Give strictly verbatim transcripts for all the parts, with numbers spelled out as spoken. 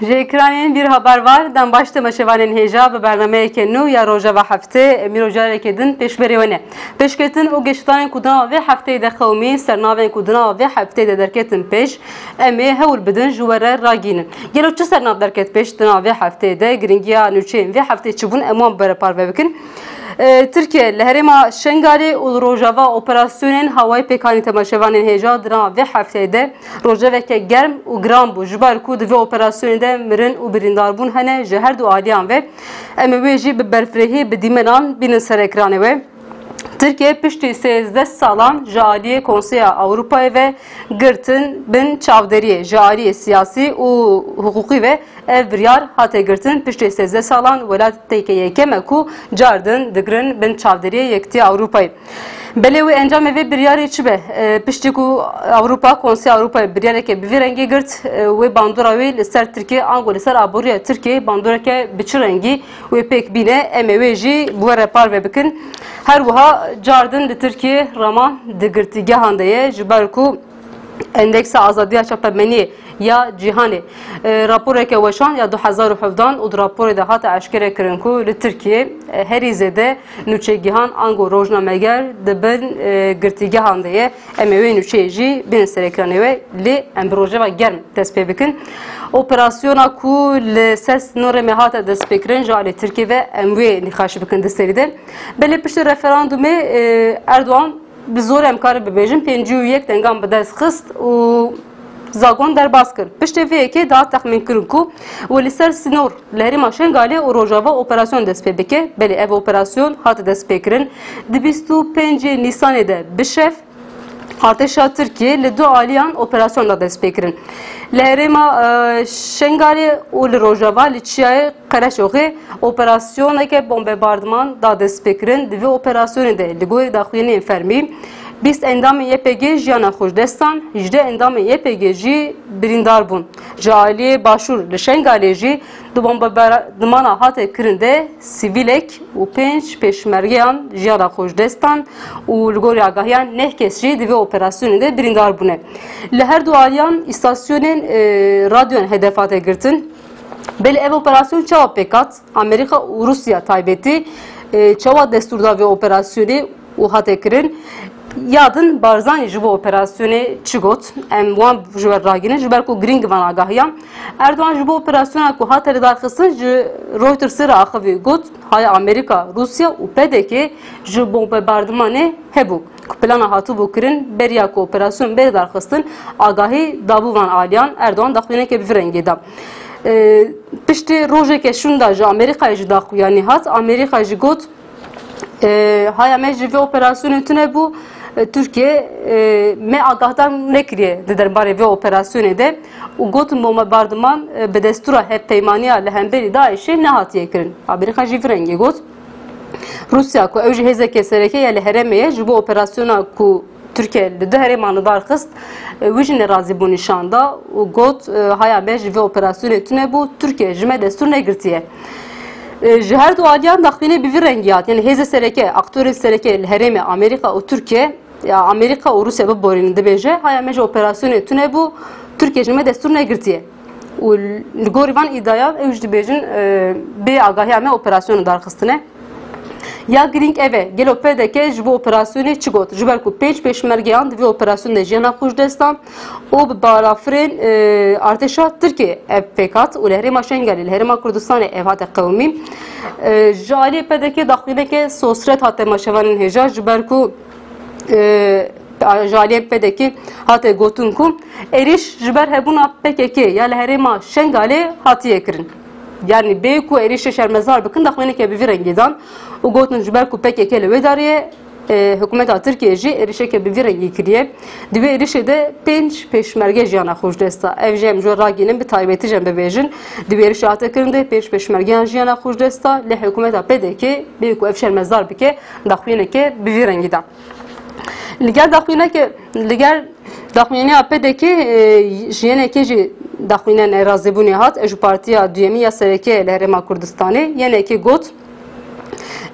Ji ekranên Bîr Haber Var, dem baş temaşevanên hêja bi bernameyeke nû ya Rojeva Heftê, em îro careke din pêşberê we ne. Pêşketin û geşedanên ku di nava vê hefteyê de qewimîn, sernavên ku di nava vê hefteyê de derketin pêş, em ê hewl bidin ji we re ragînin. Gelo çi sernav derket pêş di nava vê hefteyê de? Giringiya nûçeyên vê hefteyê çi bûn? Em wan bi we re parve bikin. E, Tirkiye li herêma Şengalê û li Rojava operasyonên hawayî pêk anî. Temaşevanên hêja, di nava vê hefteyê de rojeveke germ û giran bû, ji ber ku di vê operasyonê de mirin û birîndarbûn hene ji her du aliyan ve. Em ê wê jî bi berfirehî bi dîmenan bînin ser ekranê we. Tirkiye piştî sêzdeh salan ji aliyê Konseya Ewropayê ve girtin bin çavderiyê, ji aliyê siyasî û hiqûqî ve ev biryar hate girtin. Piştî sêzdeh salan welateke yekem e ku cardin digirin bin çavderiyê Yekîtiya Ewropayê. Belê wê encamê vê biryarê çi be? E, piştî ku Ewropa, Konseya Ewropayê biryareke bi vî rengî girt, e, wê bandora wê li ser Tirkiye, ango li ser aboriya Tirkiye bandoreke bi çi rengî wê pêk bîne, em ê wê jî bi we re parve bikin. Her wiha cardin li Tirkiye raman di girtîgehan de ye, ji ber ku Endeksa Azadiya Çapemeniyê ya Cîhanê, e, raporeke weşan ya du hezar û hevdehan û di raporê de hate eşkere kirin ku li Tirkiye, e, herî zêde nûçegihan ango rojnameger di bin, e, girtîgehan de ye. Em ê wê nûçeyê jî bînin ser ekranê we, lê em bi rojeva germ dest pê bikin. Operasyona ku li ser sînorê me hate destpêkirin ji alî Tirkiyê ve em wê nîqaş bikin di serî de. Belê piştî referandumê, e, Erdogan bi zorê em karin bibêjin pêncî û yek dengan bi dest xist û zagon derbas kir. Piştê vê yekê dihat texmînkirin ku wê li ser sînor li herêma Şengalê û Rojava operasyon dest pê bike. Belê ev operasyon hate destpêkirin. Di bîst û pêncê Nîsanê de bi şev artêşa Tirkiyê li du aliyan operasyon da destpêkirin. Li herêma, e, Şengalê û li Rojava li çiyayê Qereçoxê operasyoneke bombebardiman da destpêkirin. Di vê operasyonê de li gorî daxuyaniyên fermî bîst endamên Y P G jiyana xwe ji dest dan, hejdeh endamên Y P G jî birîndar bûn. Ji aliyê Başûr li Şengalê jî di bombebardimana hate kirin de sivîlek û pênc pêşmergeyan jiyana xwe ji dest dan û li gorî agahiyan neh kes jî di vê operasyonê de birîndar bûne. Li her du aliyan îstasyonên, e, radyoyan hedef hate girtin. Belê ev operasyon çawa pêk hat? Amerîka û Rûsya taybetî, e, çawa destûr da vê operasyonê û hate kirin? Ya din Barzanî ji bo operasyonê çi got? Em wan ji we ragînin, ji ber ku girîng van agahiyan. Erdogan ji bo operasyona ku hate lidarxistin ji Reutersê re axivî, got, haya Amerîka, Rûsya û P D K ji bombebardimanê hebû ku plana hatibû kirin, beriya ku operasyon bê lidarxistin, agahî dabû van aliyan. Erdogan daxuyaneke bi vî rengê da. E, piştî rojeke şûnda ji Amerîkayê jî daxuyanî hat. Amerîka jî got, e, haya me ji vê operasyonê tune bû, e, Tirkiye, e, me agahdar nekiriye di derbarê vê operasyonê de û gotin bombebardiman, e, bi destûra hevpeymaniya li hemberî DAIŞê nehatiye kirin. Amerîka jî vî rengê got. Rûsya ku ew jî hêzeke sereke ya li herêmê ye, ji bo operasyona ku Tirkiye li du herêman li dar xist, e, wî jî nerazîbûn nîşan da û got, e, haya me ji vê operasyonê tune bû, Tirkiye ji me destûr negirtiye. E, ji her du aliyan daxuyanî bi vî rengî hat. Yanî hêzê sereke, aktorên sereke li herêmê Amerîka û Tirkiye, ya Amerîka û Rûsya biborînin, dibêje, haya me ji operasyonê tune bû, Tirkiye ji me destûr negirtiye. Û li gorî van îdiayan ew jî dibêjin, e, bê agahiya me operasyon li dar xistine. Ya girîng ev e, gelo P D K ji bo operasyonê çi got? Ji ber ku pênc pêşmergeyan di vê operasyonê de jiyana xwe ji dest dan û bi balafirên, e, artêşa Tirkiyê ev pêk hat û li herêma Şengalê, li herêma Kurdistanê ev hate qewimî. E, ji aliyê P D K daxuyaneke sosret hat temaşevanên hêja, ji ber ku e, ji aliyê P D K hate gotin ku êrîş ji ber hebûna P K K ya li herêma Şengalê hatiye kirin. Yanî bê ku êrîşê şermezar bikin, daxuyaneke bi vî rengî dan û gotin, ji ber ku P K K li wê derê ye, e, hikûmeta Tirkiyê jî êrîşeke bi vî rengî kiriye. Di vê êrîşê de pênc pêşmerge jiyana xwe ji dest da. Ev jî em ji we ragînin, bi taybetî jî em bibêjin. Di vê êrîşê hate kirin de pênc pêşmergeyan jiyana xwe ji dest da. Lê hikûmeta P D K bê ku ev şermezar bike, daxuyaneke bi vî rengî da. Li gel daxuyaneke, li gel daxuyaniya P D K, e, ji yenekê jî daxuyaniya nerazîbûnê hat. Ew ji partiya duyemîn ya sereke li Herêma Kurdistanê. Yenekê got,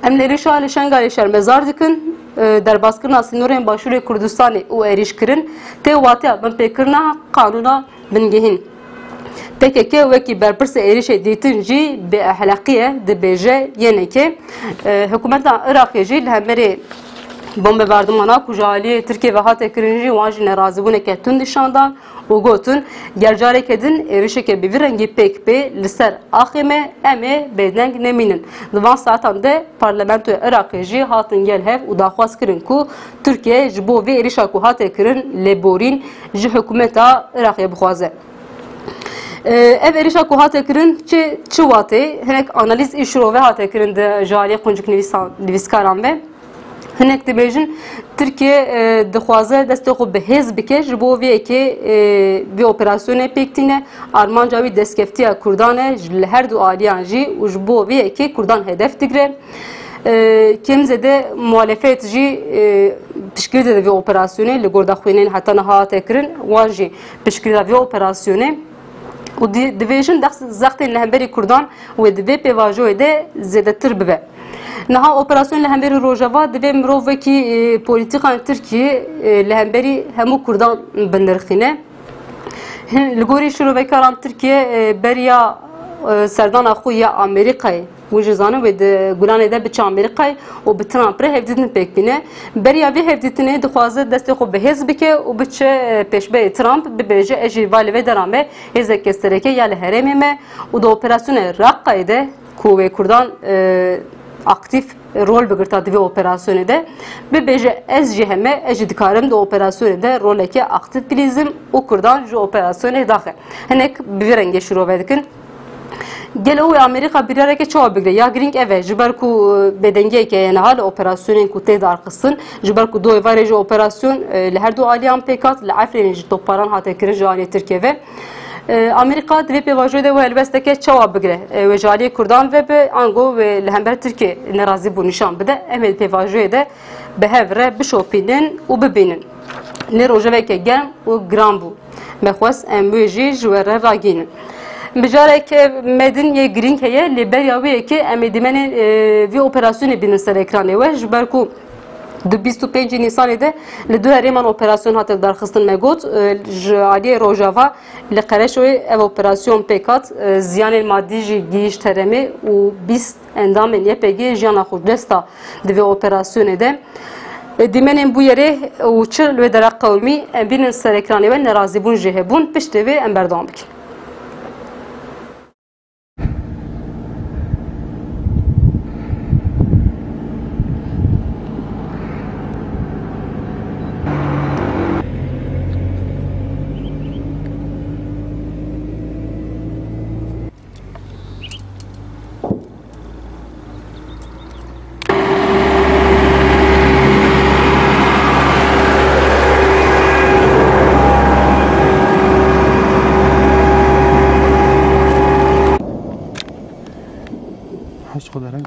em li êrîşa li Şengalê şermezar dikin, e, derbaskirina sînorên Başûrê Kurdistanê û êrîşkirin tê wateya binpêkirina qanûna bingehîn. P K K wekî berpirsê êrişê dîtin jî bêexleqî ye, dibêje Y N K. E, hikûmeta Iraqê jî li hemberî bombebardimana ku ji aliyê Tirkiyê ve hate kirin jî wan jî nerazîbûneke tund nîşan dan û gotin, ger careke din êrişeke bi vî rengî pêk bê li ser axê me, em ê bêdeng nemînin. Di van saetan de Parlamentoya Iraqê jî hatin gel hev û daxwaz kirin ku Tirkiye ji bo vê êrişa ku hate kirin lêborîn ji hikûmeta Iraqê bixwaze. Ev êrişa ku hate kirin çi, çi watê? Hinek analîz ê şirove hate kirin di ji aliyê quncik nivîsan, nivîskaran ve. Hinek dibêjin, Tirkiye, e, dixwaze destê xwe bi hêz bike, ji bo vê yekê, e, vê operasyonê pêk tîne. Armanca wî destkeftîya Kurdan e, ji, li her du aliyan jî û ji bo vê yekê Kurdan hedef digire. E, kêm zêde muhalefet jî, e, piştgirî dide vê operasyonê, li gor daxuyaniyên heta niha hate kirin, wan jî piştgirî da vê operasyonê. Û di-, dibêjin dex-, zextên li hemberî Kurdan wê di vê pêvajoyê de zêdetir bibe. Niha operasyon li hemberî Rojava divê mirov wekî, e, polîtîkan Tirkiyê, e, li hemberî hemû Kurdan binirxîne. Hin, li gorî şirovekaran Tirkiye, e, beriya, e, serdana xwe ya Amerîkayê, hûn jî zanin wê di Gulanê de biçe Amerîkayê û bi Trump re hevdîtin pêk bîne. Beriya vê hevdîtinê dixwaze destê xwe bi hêz bike û biçe, e, pêşberî Trump, bibêje, ez jî va li vê dera me hêzeke sereke ya li herêmê me û di operasyonê Raqqayê de ku wê Kurdan, e, aktîf rol bigirta di vê operasyonê de, bibêje, ez jî heme, ez jî dikarim di operasyonê de roleke aktîf bilîzim û Kurdan ji operasyonê daxe. Hinek bi vî rengê şirove dikin. Gelo wê Amerîka biryareke çawa bigire? Ya girîng ev e, ji ber ku, e, bêdengiyeke ye niha li operasyonên ku tê darxistin, ji ber ku du êvarê ji operasyon, e, li her du aliyan pêk hat, li Efrînê jî topbaran hate kirin ji aliyê Tirkiye ve. E, Amerîka di vê pêvajoyê de wê helwesteke çawa bigire? E, wê ji aliyê Kurdan ve be, ango wê li hember Tirkiye nerazîbûn nîşan bide? Em ê di pêvajoyê de bi hev re bişopînin û bibînin. Lê rojeveke germ û giran bû. Me xwest em wê jî ji we re ragihînin. Mijareke me din yê girîng heye, lê beriya wê yekê em ê dîmenên, e, vî operasyonê bînin ser ekranê we, ji ber ku di bîst û pêncî Nîsanê de li du herêman operasyon hate darxistin, me got, e, ji aliyê Rojava li Qereşoyê ev operasyon pêk hat, e, ziyanên madî jî gihîşt herêmê û bîst endamên Y P G jiyana xwe ji dest da di vê operasyonê de. E, dîmenên bûyerê û çi li wê dera qewimî, em bînin ser ekranê we, nerazîbûn jê hebûn, piştê vê em berdewam bikin. Haj xwe dereng.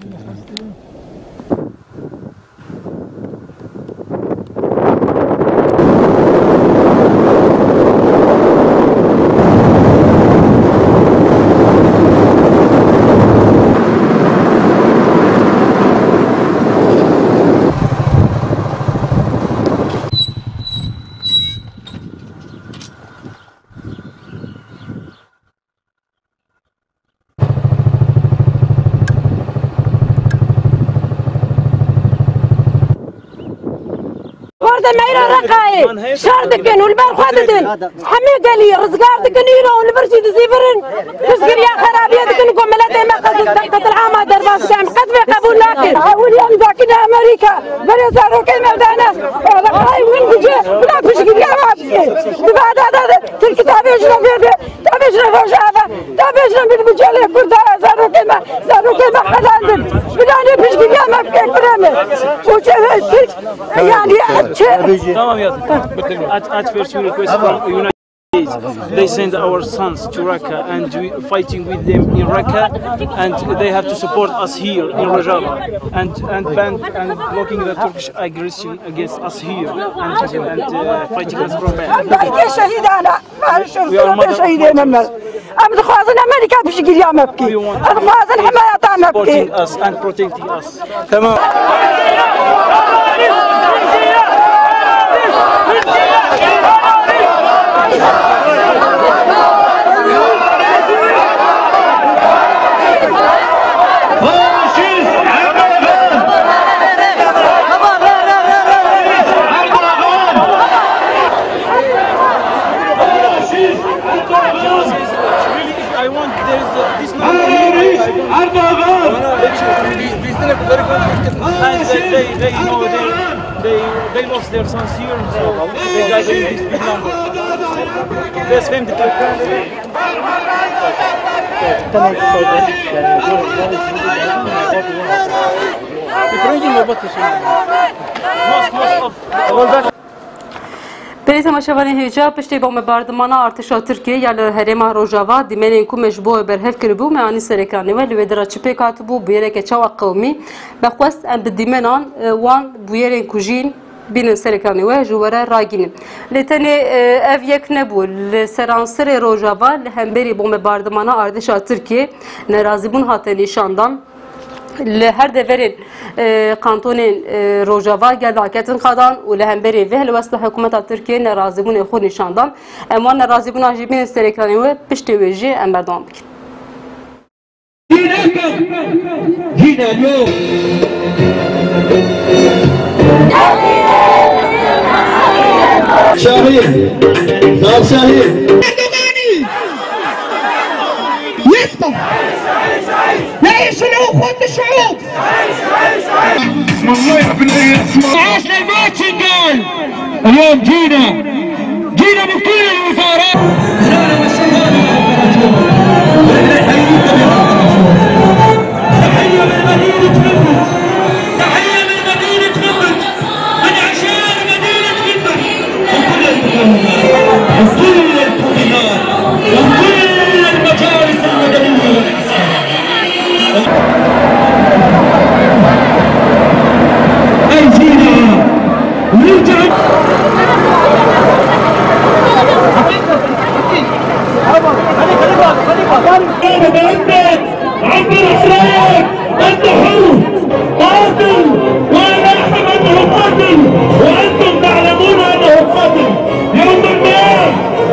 Horde meyra Reqayê şer dikin û li ber xwe didin. Hemê gelî rizgar dikin îro û li vir jî dizîvirin. Piştgiriya xerabiye dikin ku miletê me qet-, qetilama derbas dikin. Em qet vê qebûl nakin. Ewil em dakine Amerîka. Berê zarokê me dane. Reqayê win bicê. Bila piştgiriya me bike. Di vada de Tirkî tabê jina vê be. Tabê jina Rojava. Tabê jina min bicê lê Kurda. Zarokê me. Zarokê me helal bin. Bila ne piştgiriya me bike kurê me. Û çe Tirk. Yani, çe- Tamam ya. At, at first request from United States. They send our sons to Raqqa and we fighting with them in Raqqa, and they have to support us here in Rojava and, and ban and blocking the Turkish aggression against us here and, and, uh, fighting us from back. Belki şehit ana. Barış olsun, şehidê me. Em dixwazin Amerîka piştgiriya me bike. Em dixwazin himayeta me bike. Supporting us and protecting us. Tamam. Really, if I want, there's, uh, this number. I want, I want, they, they, they, you know, they, they, they lost their sons here, so they got this big number. There's fifty-two. Most, most of Belê temaşevanên hêja, piştî bombardimana artêşa Tirkiyê ya li herêma Rojava, dîmenên ku me ji bo we berhev kiribû, me anî serekanê we, li wê dira çi pêk hatibû, bûyereke çawa qewimî, me xwest em bi dîmenan, e, wan bûyerên ku jîn bînin serekanê we ji we re ragînin. Lê tenê, e, ev yek nebû. Li seranserê Rojava li hemberî bombardimana artêşa Tirkiyê nerazîbûn hate nîşandan. Li her deverên, e, kantonên, e, Rojava gel daketin xadan û li hemberî vê helwesta hikûmeta Tirkiyê nerazîbûnê xwe nîşan dan. Em wan nerazîbûna jî bînin serekanê we, piştê wê jî em berdewam bikin. Şahin, Zal Şahin. Erdoğan'ı! Yasma! يعيش الأخوة الشعوب! عاش البيت شنقال! اليوم جينا، جينا من كل الوزارات. تحية من مدينة منبج. تحية من مدينة منبج. من عشاق مدينة منبج. وكل الحكومات. وكل الحكومات. وكل المجالس المدنية. أرجونا نرجع. عبر حسين، أنت حر، قاتل، وأنا أحمد قاتل، وأنتم تعلمون أنه قاتل. يوم ما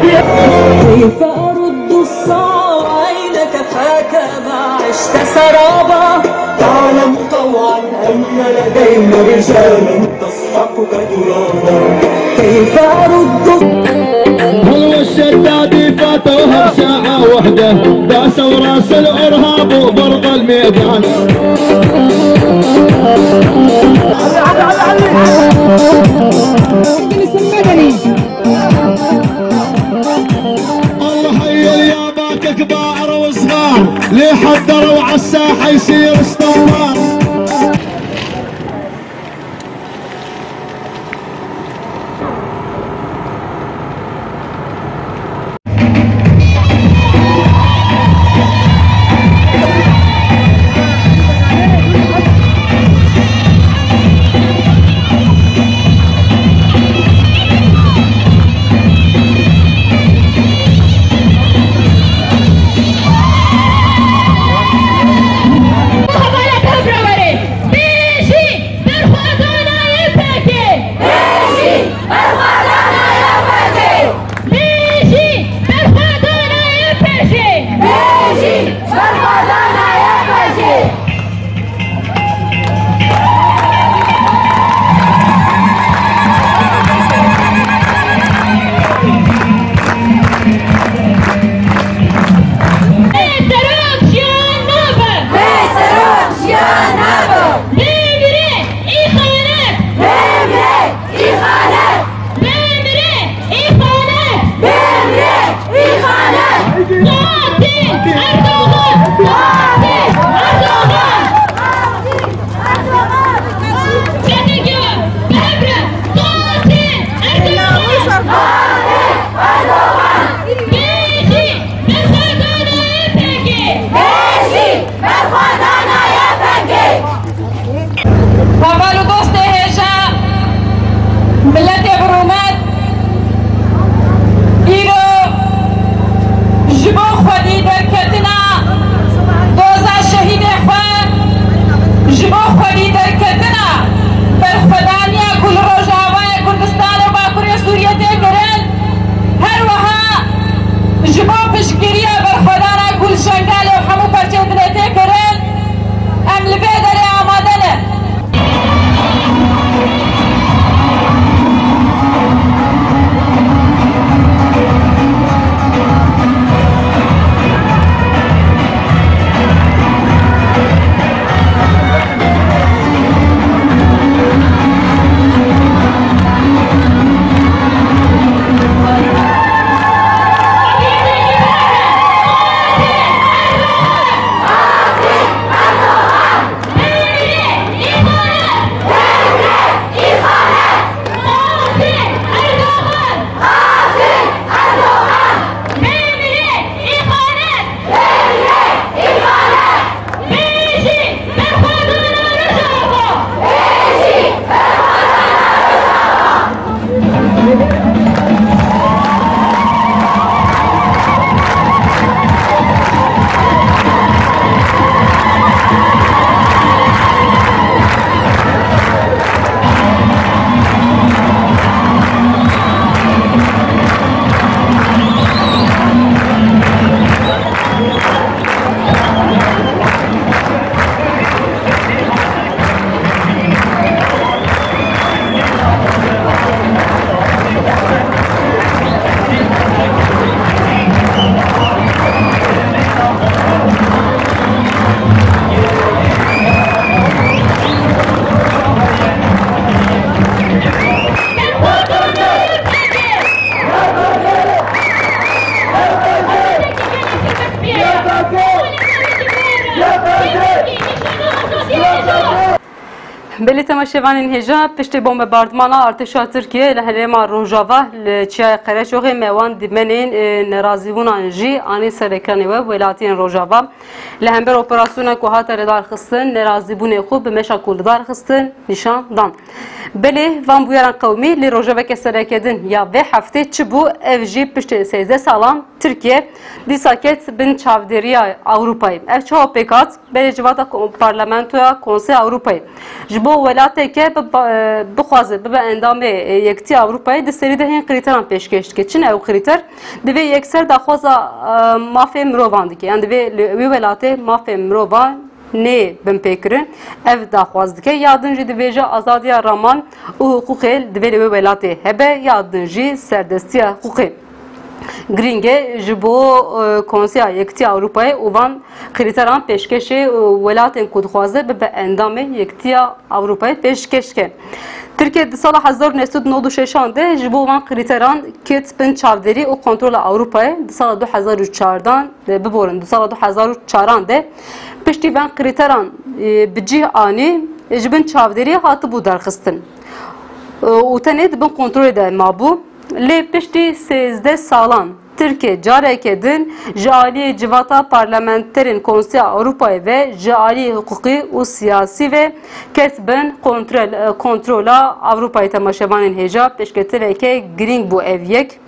كيف أرد الصاع عينك فاك ما عشت سرابا. تعلم طوعا أن لدينا رجالا تسحقك ترابا. كيف أرد هو الشدادي فاتوها بساعة وحدة، داسوا راس الإرهاب وبرق الميدان. الله حي اليابات كبار وصغار، ليه حضروا عالساحة يصير استنفار. Belê temaşevanên hêja, piştî bombardmana artêşa Tirkiyê li herêma Rojava li Çiyayê Qereçoxê me wan dîmenên, e, nerazîbûnan jî anî ser ekranê we welatiyên Rojava. Li hember operasyona ku hate lidarxistin, nerazîbûnê xwe bi meşa ku lidarxistin nîşan dan. Belê van bûyeran qewimî li rojeveke sereke din ya vê heftê çi bû, ev jî piştî sêzdeh salan Tirkiye dîsa ket bin çavdêriya Ewropayê. Ev çawa pêk hat? Belê civata ko-, Parlamentoya Konseya Ewropayê ji bo welateke bi-, ba-, bixwaze bibe endamê, e, Yekitiya Ewropayê, di serî de hîn krîteran pêşkêş dike. Çi ne ew krîter? Divê yekser daxwaza, e, mafê mirovan dike. Yan divê li wî welatê mafê mirovan nê binpêkirin, ev daxwaz dike. Ya din jî dibêje azadiya raman û hiqûqê divê li wê welatê hebe, ya din jî serdestiya hiqûqê. Girîng e ji bo, e, Konseya Yekitiya Ewropayê û van krîteran pêşkêşê, e, welatên ku dixwaze bibe endamê Yekitiya Ewropayê pêşkêş ke. Tirkiye di sala hezar û neh sed û nod û şeşan de ji bo van krîteran ket bin çavdêrî û kontrola Ewropayê, di sala du hezar û çardan de, biborin, di sala du hezar û çaran de piştî van krîteran, e, bi cih anî, e, ji bin çavdêrî hatibû derxistin. E, û tenê di bin kontrolê de mabû. Lê piştî sêzdeh salan Tirkiye careke din ji aliyê civata parlamenterên Konseya Ewropayê ve ji aliyê hiqûqî û siyasî ve ket bin kontrol, e, kontrola Ewropayê. Temaşevanên hêja, pêşketineke girîng bû ev yek.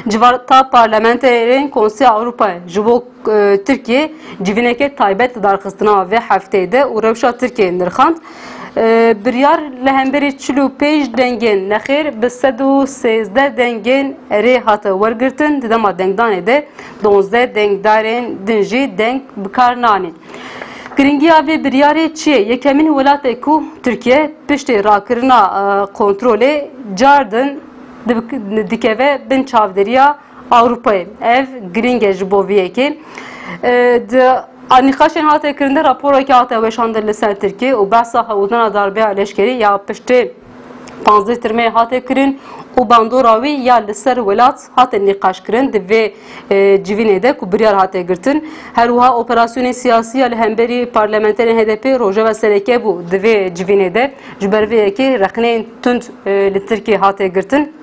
Civata parlamenterên Konseya Ewropayê ji bo, e, Tirkiye civîneke taybet di darxistina vê hefteyê de û rewşa Tirkiyeyê nirxand. E, biryar li hemberî çil û pênc dengên nexêr bi sed û sêzdeh dengên erê hate wergirtin. Di dema dengdanê de duwazdeh dengdarên din jî deng bi kar nanîn. Girîngiya vê biryarê çi ye? Yekemîn welatê ku Tirkiye piştî rakirina, e, kontrolê cardin dibik-, dikeve bin çavdêriya Ewropayê. Ev girîng e ji bo vê yekê. E, di nîqaşên hate kirin de raporekê hate weşandin li ser Tirkiye û behsa hewldana darbeya leşkerî ya piştê panzdeh Tirmeyê hate kirin û bandora wî ya li ser welat hate nîqaş kirin di vê, e, civînê de ku biryar hate girtin. Her wiha operasyonên siyasî ya li hemberî parlamenterên H D P rojeva sereke bû di vê civînê de. Ji ber vê yekê rexneyên tund, e, li Tirkiyê hate girtin.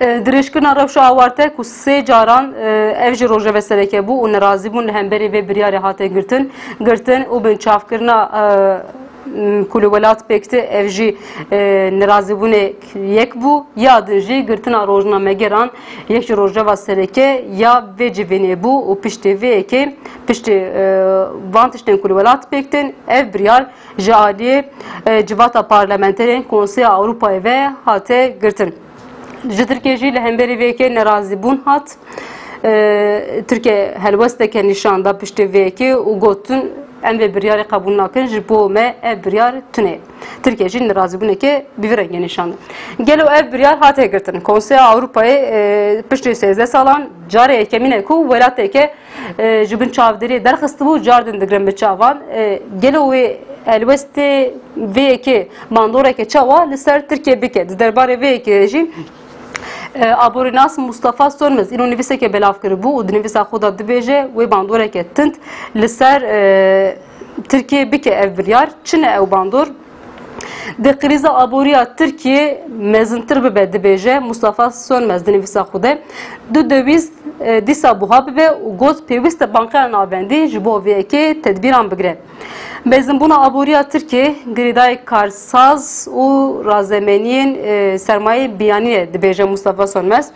E, dirêjkirina rewşa awarte ku sê caran, e, ev jî rojeve sereke bû û nerazîbûn li hemberî vê biryarê hate girtin, girtin û binçavkirina, e, m, ku li welat pêk tê, ev jî, e, nerazîbûnê yek bû. Ya din jî girtina rojnamegeran yek ji rojeva sereke ya vê civînê bû û piştî vê yekê, piştî, e, van tiştên ku li welat pêk tên, ev biryar ji aliyê, e, civata parlamenterên Konseya Ewropayê ve hate girtin. Ji Tirkiye jî li hemberî vê yekê nerazîbûn hat. E, Tirkiye helwesteke nîşan da piştê vê yekê û gotin, em vê biryarê qebûl nakin, ji bo me ev biryar tune ye. Tirkiye jî nerazîbûneke bi vî rengê nîşan da. Gelo ev biryar hate girtin? Konseya Ewropayê, e, piştî sêzdeh salan carê yekemîn e ku welateke e, ji bin çavdêriyê derxistibû, cardin digirin bi çavan. E, gelo wê helwestê vê yekê bandoreke çawa li ser Tirkiye bike? Di derbarê vê yekê de jî, e, aborînas Mustafa Sönmez îro nivîseke belav kiribû û di nivîsa xwe de dibêje wê bandoreke tund li ser, e, Tirkiye bike ev biryar. Çi ne ew bandor? Di krîza aboriya Tirkiyê mezintir bibe, dibêje Mustafa Sönmez di nivîsa xwe de. Du dewîst, e, dîsa buha bibe û got, pêwîst e Bankeya Navendî ji bo vê yekê tedbîran bigire. Mezinbûna aboriya Tirkiyê girêdayî karsaz û razemeniyên, e, sermayê biyanî ye, dibêje Mustafa Sönmez.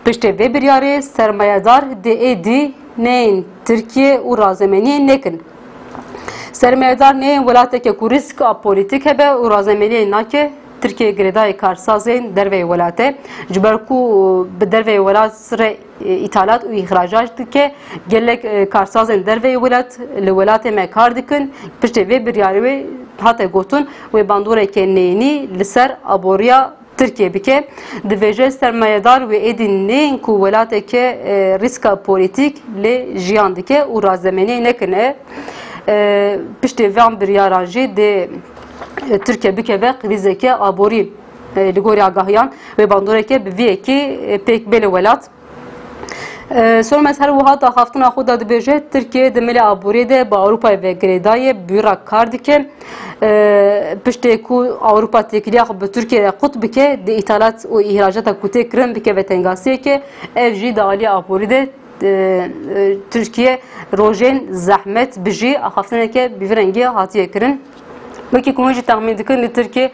Piştê vê biryarê sermayedar dê êdî neyên Tirkiye û razemeniyê nekin. Sermayedar neyên welateke ku rîska polîtîk hebe û razemeniyê nake, Tirkiye girêdayî karsazên derveyê welat e. Ji ber ku bi derveyê welat re, e, îthalat û îxracat dike, gelek, e, karsazên derveyê welat li welatê me kar dikin. Piştê vê biryarê wê hate gotin, wê bandoreke neyînî li ser aboriya Tirkiye bike. Dibêje sermayedar wê êdî neyên ku welateke, e, rîska polîtîk lê jiyan dike û razemeniyê nekine. E, piştê van biryaran jî dê, e, Tirkiye bikeve krîzeke aborî. E, li gorî agahiyan wê bandoreke bi vî yekê, e, pêk bê li welat. E, Sormes her wiha di axaftina xwe de dibêje, Tirkiye di milê aboriyê de bi Ewropayê ve girêdayî ye, bi wî re kar dike. E, piştê ku Ewropa têkiliya xwe bi Tirkiye re qut bike, di îthalat û îhracata ku tê kirin bikeve tengasiyekê, ev jî di aliyê aborî de, e, e, Tirkiye rojên zehmet bijî, axaftineke bi vî rengî hatiye kirin. Wekî ku hûn jî texmîn dikin, li Tirkiyê,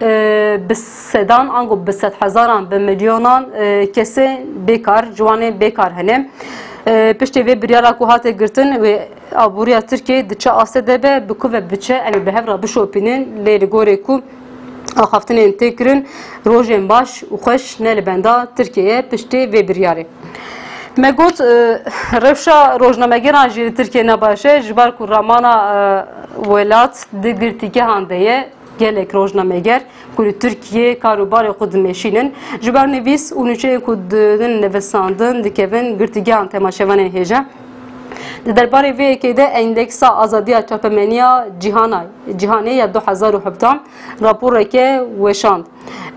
e, bi sedan, ango bi sedhezaran, bi milyonan, e, kesê bêkar, ciwanê bêkar hene. E, piştê vê biryara ku hate girtin, wê aboriya Tirkiyê di çi astê de be, bi ku ve biçe, em ê bi hev re bişopînin. Lê li gorê ku axaftinên tê kirin, rojên baş û xweş ne li benda Tirkiyê ye piştê vê biryarê. Me got, e, rewşa rojnamegeran jî li Tirkiyê ne baş e, ji bar ku ramana, e, welat di girtîgehan de ye, gelek rojnameger ku li Tirkiyê kar û barê xwe dimeşînin, ji ber nivîs û nûçeyên ku didin nivîsandin dikevin girtîgehan temaşevanên hêja. Di derbarê vê yekê de Endeksa Azadiya Çapemeniya Cîhana, Cîhanê ya du hezar û hevdeh raporeke weşand.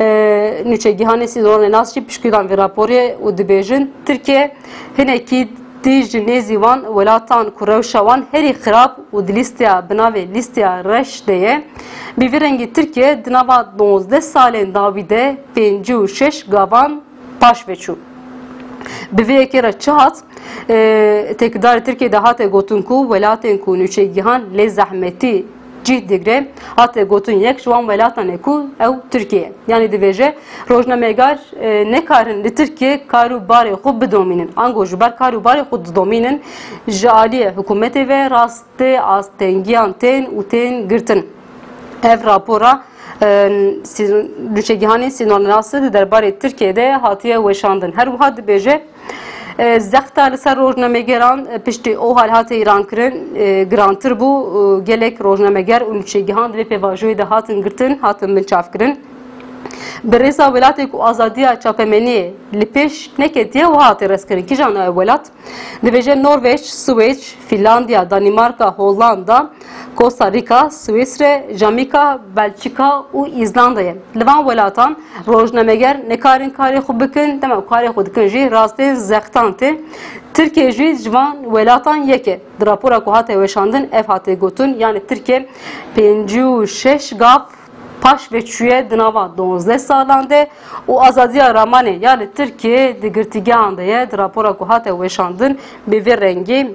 E, nûçegihanê Sînorê Nas jî piştgirî dan vê raporê û dibêjin, Tirkiye hinekî dî ji nêzî van welatan ku rewşa wan herî xirab û di lîsteya bi navê lîsteya reş de ye. Bi vî rengî Tirkiye di nava duwazdeh salên dawî de pêncî û şeş gavan paş ve çû. Bi vê yekê re çi hat? E, têkildarê Tirkiyê de hate gotin ku welatên ku nûçegihan lê zehmetî cih digre, hate gotin yek ji wan welatan e ku ew Tirkiye ye. Yanî dibêje, rojnamegar, e, nekarin li Tirkiyê kar û barê xwe bidomînin. Ango ji ber kar û barê xwe didomînin, ji aliyê hikûmetê ve rastê astengiyan tên û tên girtin. Ev rapora, e, sî-, nûçegihanê Sînorê Nasê di derbarê Tirkiyê de hatiye weşandin. Her wiha dibêje, e, zexta li ser rojnamegeran, e, piştî OHAL hate îrankirin, e, girantir bû. E, gelek rojnameger û nûçegihan di vê pêvajoyê de hatin girtin, hatin binçavkirin. Bi rêza welatê ku azadiya çapemeniyê li pêş neketiye, wiha hate rêzkirin. Kîjan e ew welat? Dibêje Norveç, Swêç, Fînlandiya, Danîmarka, Hollanda, Costa Rica, Swîsre, Jamîka, Belçîka û Îzlanda ye. Li van welatan rojnameger nikarin karê xwe bikin, dema ku karê xwe dikin jî rastê zextan tê. Tirkiye jî ji van welatan yek e. Di rapora ku hate weşandin ev hate gotin, yanî Tirkiye pêncî û şeş gav paş ve çûye di nava duwazdeh salan de û azadiya ramanê ya li Tirkiyê di girtîgehan de ye. Di rapora ku hate weşandin bi vî rengî,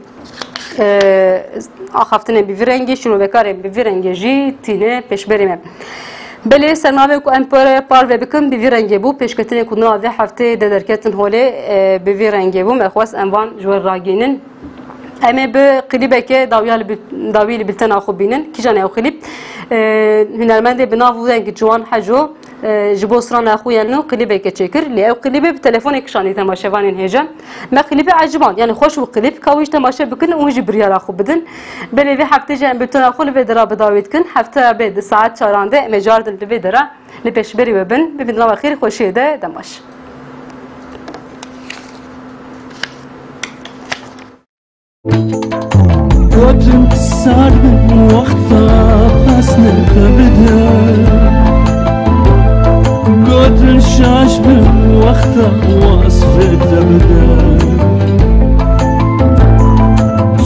e, axaftinên bi vî rengî, şîrovekarên bi vî rengî jî tîne pêşberî me. Belê sernavê ku em pere parve bikin bi vî rengê bû, pêşketinê ku niha vê hefteyê de derketin holê, e, bi vî rengê bû. Me xwest em van ji we ragihînin. Em ê bi klîbeke dawiya li bil-, dawî li biltena xwe bînin. Kîjan e ew klîb? E, hunermendê bi nav û dengê Ciwan Heco, e, ji bo strana xwe yên nû klîbeke çêkir. Lê ew klîbê bi telefonê kişandî temaşevanên hêja. Me klîbê eciband, yanî xweş bû klîb, ka wî jî temaşe bikin û wî jî biryara xwe bidin. Belê vê heftê jî em biltena xwe li vê dera bi dawî dikin. Hefteya bê di saet çaran de em ê cardin li vê dera li pêşberî we bin. Bibin di nava xêr û xweşiyê de, dem baş. Gotin sar bin wexta pesnê te bide. Gotin şaş bin wexta wasfê te bide.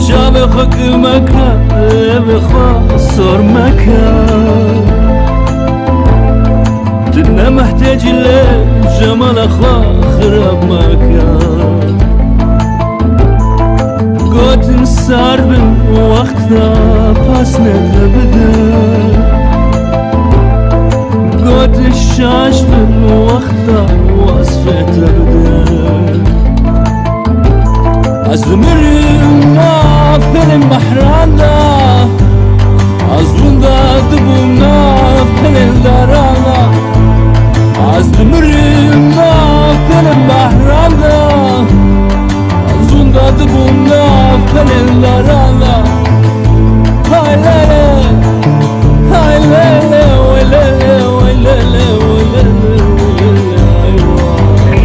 Çavê xwe kir meke, evê xwe sor meke. Tu ne mihtêcî lê cemala xwe xirab meke. Gotin sar bin wexta pasnê te bide. Gotin şaş bin wexta wasfê te bide. Ez dimirim nav pelên behran de. Ez winda dibûm nav pelên daran de. Ez dimirim nav pelên behran de. Ez winda dibûm nav pelên daran de. Hay lele, hay lele, way lele, way lele, way lele, way lele, ay vay.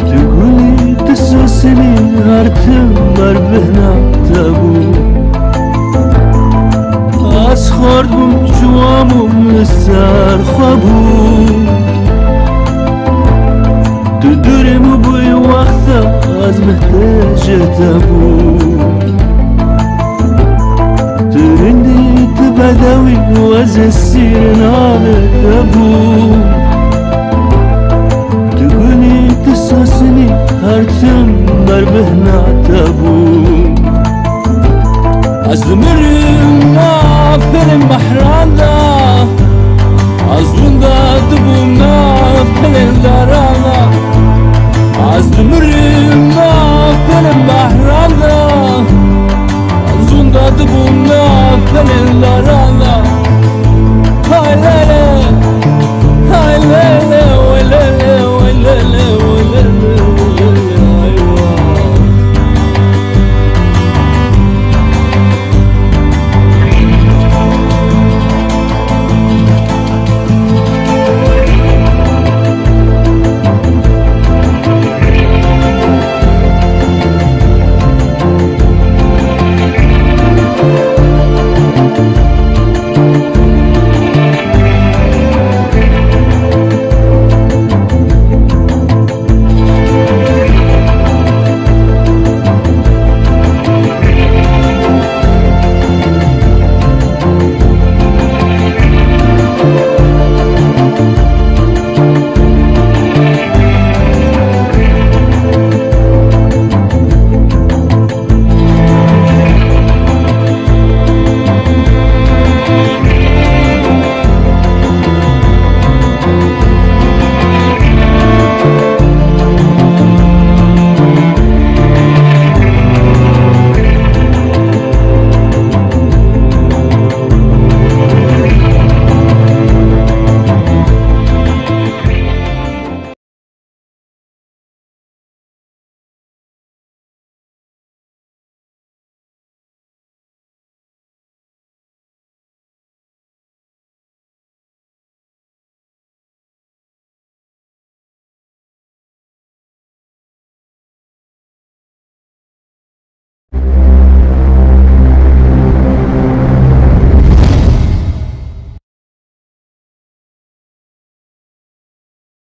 Tu gulî, tu sosinî, her tim ber bihna te bû. Ez xwar bûm, ciwan bûm, li ser xwe bûm. Tu dûrê min bûyî wexta ez mihtêcê te bûm. Tu rindî, tu bedewî û ez esîrê navê te bûm. Tu gunî, tu sosinî, her tim ber bihna te bûm. Ez dimirim, aferin behra